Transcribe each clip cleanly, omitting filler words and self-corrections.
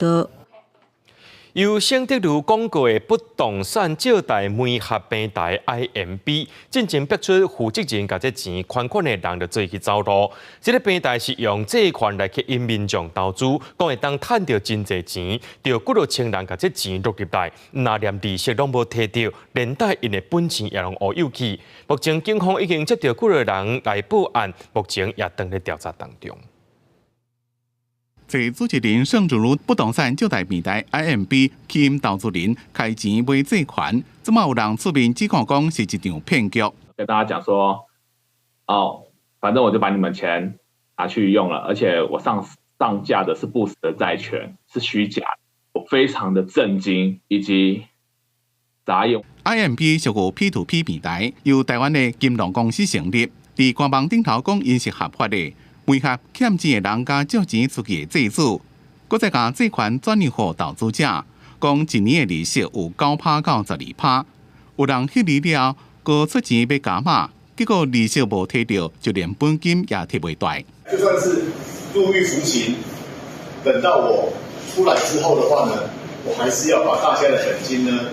道。由聖德如廣告的不動產借貸媒合平台 IMB，進前逼出負責人共這錢款款的人就做去走路。這個平台是用債權來吸引民眾投資，講會當趁著真濟錢，著幾若千人共這錢落入來，若連利息攏無提著，連帶𪜶的本錢也攏烏有去。目前警方已經接著幾个人來報案，目前也正咧調查當中。這主持人盛竹如不動產借貸平台 IMB 吸引投資人開錢買債權，這馬有人出面指控講是一場騙局。跟大家講說，哦，反正我就把你們錢拿去用了，而且我上上架的是不實的債權，是虛假，我非常的震驚以及傻眼。 IMB 屬於 P2P 平台，由台灣的金融公司成立，佇官網頂頭講𪜶是合法的。媒合欠錢的人共借錢出去的債主，閣再共債權轉讓予投資者，講一年的利息有9趴到12趴。有人彼年了後，閣出錢欲加碼，結果利息無提著，就連本金也提袂回。就算是入獄服刑，等到我出來之後的話呢，我還是要把大家的本金呢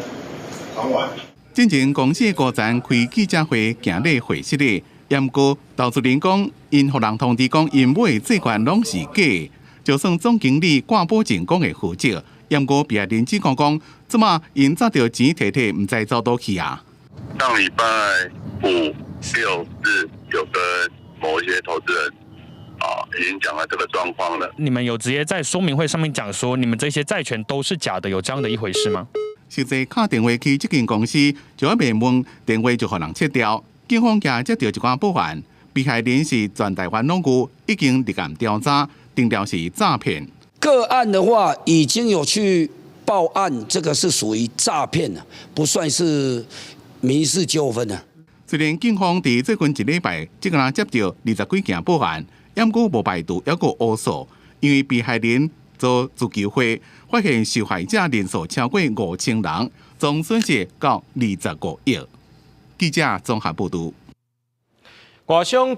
還完。進前公司高層開記者會，行禮會失禮。毋過投資人講，𪜶予人通知講，𪜶買的債權攏是假，就算總經理掛保證講會負責。毋過被害人指控講，這馬𪜶早著錢提提，毋知走佗去啊。上禮拜五、六、日有跟某一些投資人啊，已經講了這個狀況了。你們有直接在說明會上面講說，你們這些債權都是假的，有這樣的一回事嗎？實際敲電話去這間公司，就還未問，電話就予人切掉。警方也接著一寡報案，被害人是全台灣攏有，已經立案調查，定調是詐騙。個案的話，已經有去報案，這個是屬於詐騙了，不算是民事糾紛啊。雖然警方佇最近一禮拜，只敢若接著20幾件報案，毋過無排除猶閣有烏數，因為被害人做自救會，發現受害者人數超過5000人，總損失到25億。記者綜合報導。外商。